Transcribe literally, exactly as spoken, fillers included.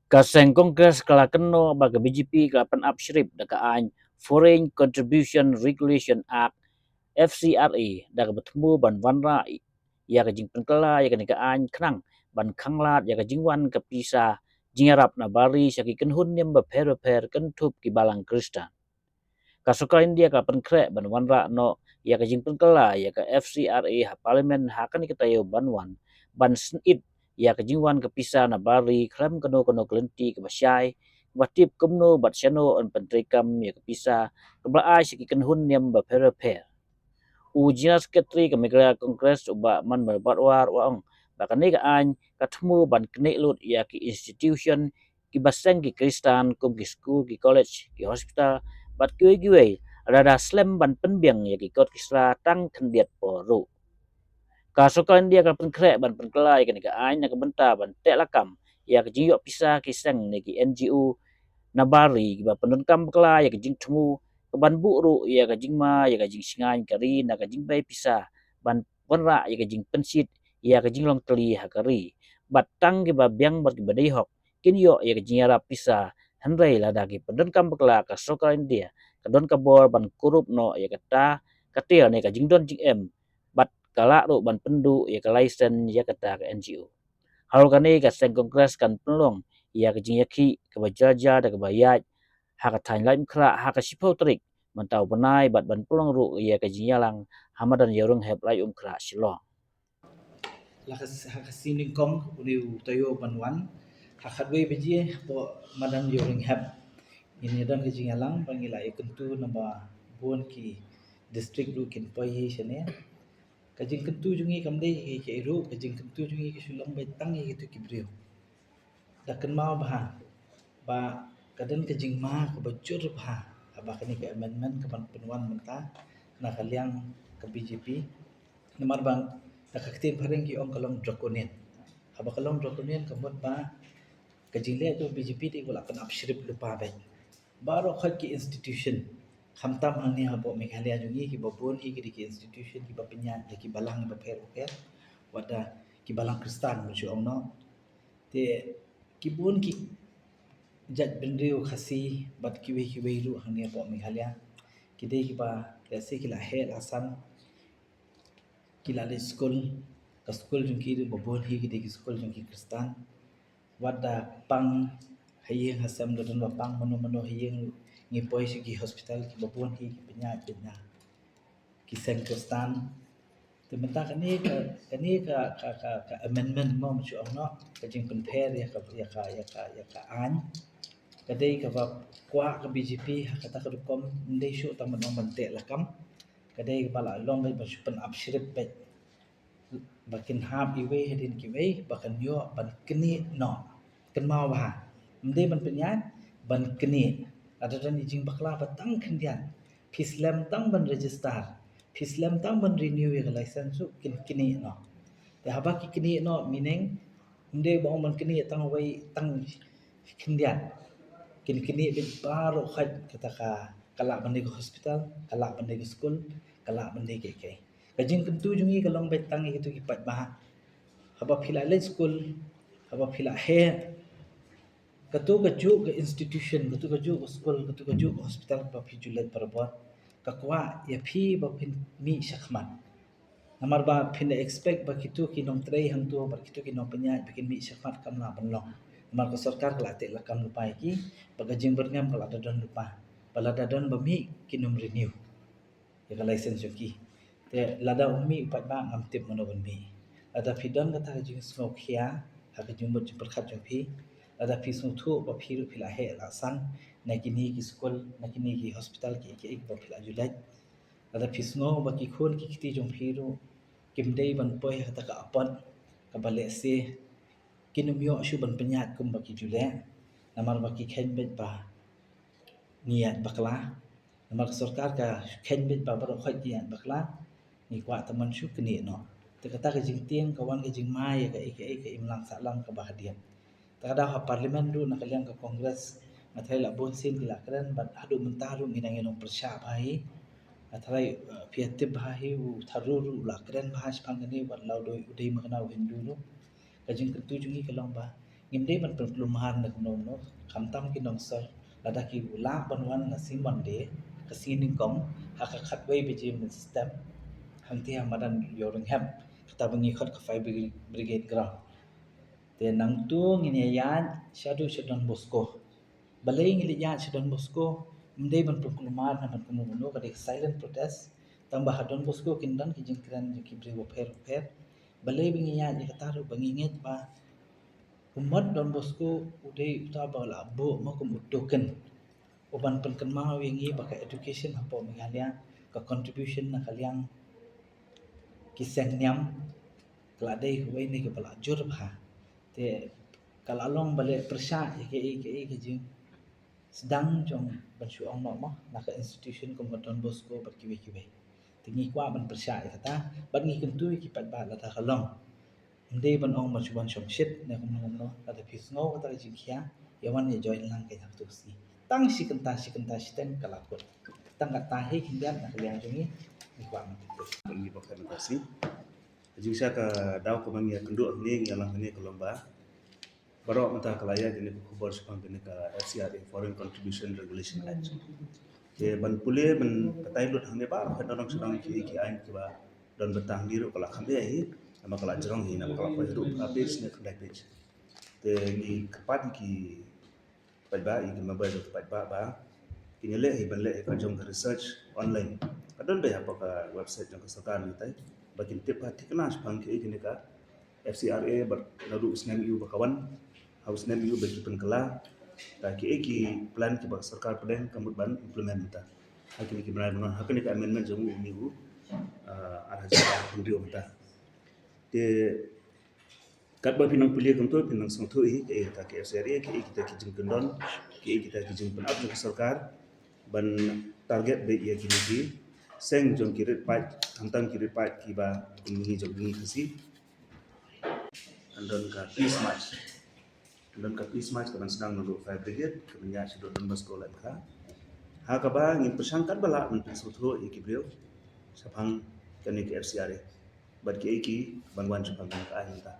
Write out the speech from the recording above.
Ka seng Congress ka la kynnoh ba ka B J P ka la pynap shrip da ka aiñ Foreign Contribution Regulation Act, F C R A, da kaba thmu ban wanrah ïa ka jingpynkylla ïa kane ka aiñ khnang ban khanglad ïa ka jingwan ka pisa jingïarap na bar ri sha ki kynhun niam bapher bapher, kynthup ki balang Khristan. Ka sorkar India ka la pynkhreh ban wanrah noh ïa ka jingpynkylla ïa ka F C R A ha Parliament ha kane ka taïew ban wan, ban sngewthuh ïa ka jingwan ka pisa na bar ri khlem kano kano ka lynti kaba shai, ba tip kumno bad shano yn pyntreikam ïa ka pisa kaba la ai sha ki kynhun niam bapher bapher. U General Secretary ka Meghalaya Congress, u Bah Manmar Batwar, u ong ba kane ka aiñ ka thmu ban knieh lut ïa ki institution kiba seng ki Khristan, kum ki skul, ki college, ki hospital bad kiwei kiwei, lada slem ban pynbiang ïa ki kot ki sla tang khyndiat por ruh. Ka sorkar India ka la pynkhreh ban pynkylla ïa kane ka aiñ na ka bynta ban teh lakam ïa ka jingïoh pisa ki seng ne ki N G O na bar ri kiba pyndonkam bakla ïa ka jingthmu, kaban buh ruh ïa ka jingma ïa ka jingshngaiñ ka ri na ka jingbei pisa ban wanrah ïa ka jingpynshit ïa ka jinglong tylli ha ka ri. Bad tang kiba biang bad kiba dei hok kin ïoh ïa ka jingïarap pisa, hynrei lada ki pyndonkam bakla, ka sorkar India ka don ka bor ban kurup noh ïa kata ka tiar ne ka jingdon jingem bad ka lah ruh ban pynduh ïa ka license ïa kata ka N G O. Halor kane, ka seng Congress kan pynlong ïa ka jingïakhih kaba jia jia da kaba ïaid ha ka thaiñ Laitumkhrah ha ka shiphew tarik mynta u bnai bad ban pynlong ruh ïa ka jingïalang ha madan Ïewrynghep Laitumkhrah, Shillong. La ka s-, ha ka sngi nyngkong une u taïew ban wan, ha khatwei baje hapoh madan Ïewrynghep, ngin ïa don ka jingïalang ba ngi la ïa kyntu namar ba bun ki district ruh kin poi hi shane. Ka jingkyntu jong ngi kam dei ïa kiei ruh, ka jingkyntu jong ngi ka shu long beit tang ïa kito ki briew. Da kynmaw bha ba ka don ka jingma kaba jur bha haba kane ka amendment kaban pynwan mynta na ka liang ka B J P. Namar ba da ka ktien phareng ki ong ka long draconian. Haba ka long draconian ka mut ba ka jingleh jong B J P te ka la pynap shrip lypa beit. Baroh khoit ki institution, khamtam hangne hapoh Meghalaya jong ngi, kiba bun hi ki dei ki institution kiba pynïaid da ki balang bapher bapher, wat da ki balang Khristan, bun shu ong noh. Te ki bun ki jait bynriew Khasi bad kiwei kiwei ruh hangne hapoh Meghalaya, ki dei kiba lehse ki la heh la san, ki la leit skul, ka skul jong ki ruh ba bun hi ki dei ki skul jong ki Khristan. Wat da pang ha ïing ha sem, da don ba pang mano mano ha ïing, ngi poi sha ki hospital, kiba bun hi ki pynïaid beit na ki seng Khristan. Te mynta kane ka, kane ka, ka, ka, ka amendment mo, ma shu ong noh, ka jingpynpher ïa ka, ïa ka, ïa ka, ïa ka aiñ, ka dei kaba kwah ka B J P ha kata ka rukom, ym dei shuh tang ban ong ban teh lakam. Ka dei kaba la long beit ban shu pynap shrip beit, ba kin hap iwei hadien kiwei ba kan ïoh ban knieh noh. Kynmaw bha, ym dei ban pynïaid, ban knieh. Lada don i jingbakla ba tang khyndiat, phi slem tang ban register, phi slem tang ban renew ïa ka license ruh kin knieh noh. Te haba ki knieh noh, meaning ym dei ba ong ban knieh tang wei tang khyndiat. Kin knieh beit baroh khoit, kata ka, ka lah ban dei ka hospital, ka lah ban dei ka skul, ka lah ban dei kiei kiei. Ka jingkyntu jong ngi ka long beit tang ïa kito ki paidbah. Haba phi la leit skul, haba phi la heh, kato kajuh ka institution, kato kajuh ka skul, kato kajuh ka hospital kaba phi ju leit barabor, ka kwah ïa phi ba phin mih shakhmat. Namar ba phin da expect ba kito ki nongtrei hangto bad kito ki nongpynïaid ba kin mih shakhmat, kam lah ban long. Namar ka sorkar ka la teh lakam lypa ïa ki, ba ka jingbyrngem ka la da don lypa, ba lada don ba mih kin ym renew ïa ka license jong ki. Te lada um mih u paidbah, ngam tip mano ban mih. Lada phi don kata ka jingsngewkhia ha ka jingmut jingpyrkhat jong phi, lada phi sngewthuh ba phi ruh phi la heh la san na kine ki skul, na kine ki hospital, kiei kiei ba phi la ju leit, lada phi sngew ba ki khun ki kti jong phi ruh kim dei ban poi ha kata ka apot kaba lehse kin ym ïoh shuh ban pynïaid kumba ki ju leh, namar ba ki kheiñ beit ba ngi ïaid bakla. Namar ka sorkar ka kheiñ beit ba baroh khoit ki ïaid bakla, ngi kwah tang ban shu knieh noh. Te kata ka jingtieng ka wan ka jingma ïa kaei kaei ka imlang sahlang kaba hadien. Te ka daw ha Parliament ruh na ka liang ka Congress, nga tharai la bun sien ki la kren, bad haduh mynta ruh ngi dang ïalong pyrshah bha hi. Hynrei, eh, phi ïa tip bha hi u Tharoor ruh u la kren bha shaphang kane, wat la u dei, u dei ma kane u Hindu ruh. Ka jingkyntu jong ngi ka long ba ngim dei ban pynkulmar na kumno kumno, khamtam ki nongshong, lada ki lah ban wan la sngi Monday, ka sngi nyngkong, ha ka khatwei baje mynstep, hangtei ha madan Ïewrynghep, kata ba ngi khot ka Fire Brigade Ground. Te nangta ngin ïa ïaid shaduh sha Don Bosco. Balei ngi leit ïaid sha Don Bosco? Ym dei ban pynkulmar ne ban kumno kumno, ka dei ka silent protest. Tang ba ha Don Bosco kin don ki jingkren jong ki briew bapher bapher. Balei ba ngi ïaid ïa kata ruh? Ba ngi ngeit ba u mot Don Bosco u dei uta ba la buh mo kum u token, u ban pynkynmaw ïa ngi ba ka education hapoh Meghalaya, ka contribution na ka liang ki seng niam, ka la dei kawei na kaba la jur bha. Te ka la long ba leh pyrshah ïa kaei kaei ka jingsdang jong, ban shu ong noh mo, na ka institution kum ka Don Bosco bad kiwei kiwei. Te ngi kwah ban pyrshah ïa kata, bad ngi kyntu ïa ki paidbah lada ka long. Ym dei ban ong ban shu wan shongshit ne kumno kumno, lada phi sngew kata ka jingkhia, ïa wan ïa join lang ka ïa tu sngi. Tang shi kynta, shi kynta shiteng ka la kut. Tang kata hi khyndiat na ka liang jong ngi, ngi kwah ban kyntu. Ngi ba kyntu shi. Jingshah ka daw ka ba ngi ïa kynduh hangne, ngi ïa lang hangne ka long ba baroh mynta ka la ïaid kane ka khubor shaphang kane ka F C R A, Foreign Contribution Regulation Act. Te ban pule ban batai lut hangne baroh, ha don sha don ki, ki aiñ kiba don bynta hangne ruh ka la kham eh hi, namar ka la jrong hi, namar ka la poi haduh phra page ne khyndai page. Te ngi kyrpad ïa ki paidbah, ïa ki member jong ki paidbah ba kin ïaleh hi ban leh hi ka jong ka research online. Ka don beit hapoh ka website jong ka sorkar mynta ba kin tip ha thikna shaphang kiei kine ka F C R A bad naduh u snem ïa u ba ka wan ha u snem ïa u ba ki pynkylla, da kiei ki plan kiba ka sorkar pdeng ka mut ban implement mynta. Ha kine ki bnai ba wan, ha kane ka amendment jong u ïa u, ah, ar hajar arphew hynriew mynta. Te katba phi nang pule kumto, phi nang sngewthuh hi, kiei kita ki F C R A, kiei kita ki jingkyndon, kiei kita ki jingpynap jong ka sorkar ban target beit ïa kine ki seng jong ki rit paid, khamtam ki rit paid kiba kum ngi jong ngi Khasi. Kan don ka peace march. Kan don ka peace march ka ban sdang naduh Fire Brigade, ka ban ïaid shaduh Don Bosco Laitkha. Ha kaba ngin pyrshang katba lah ban pynsngewthuh ïa ki briew shaphang kane ka F C R A bad kiei ki ban wan shaphang kane ka aiñ mynta.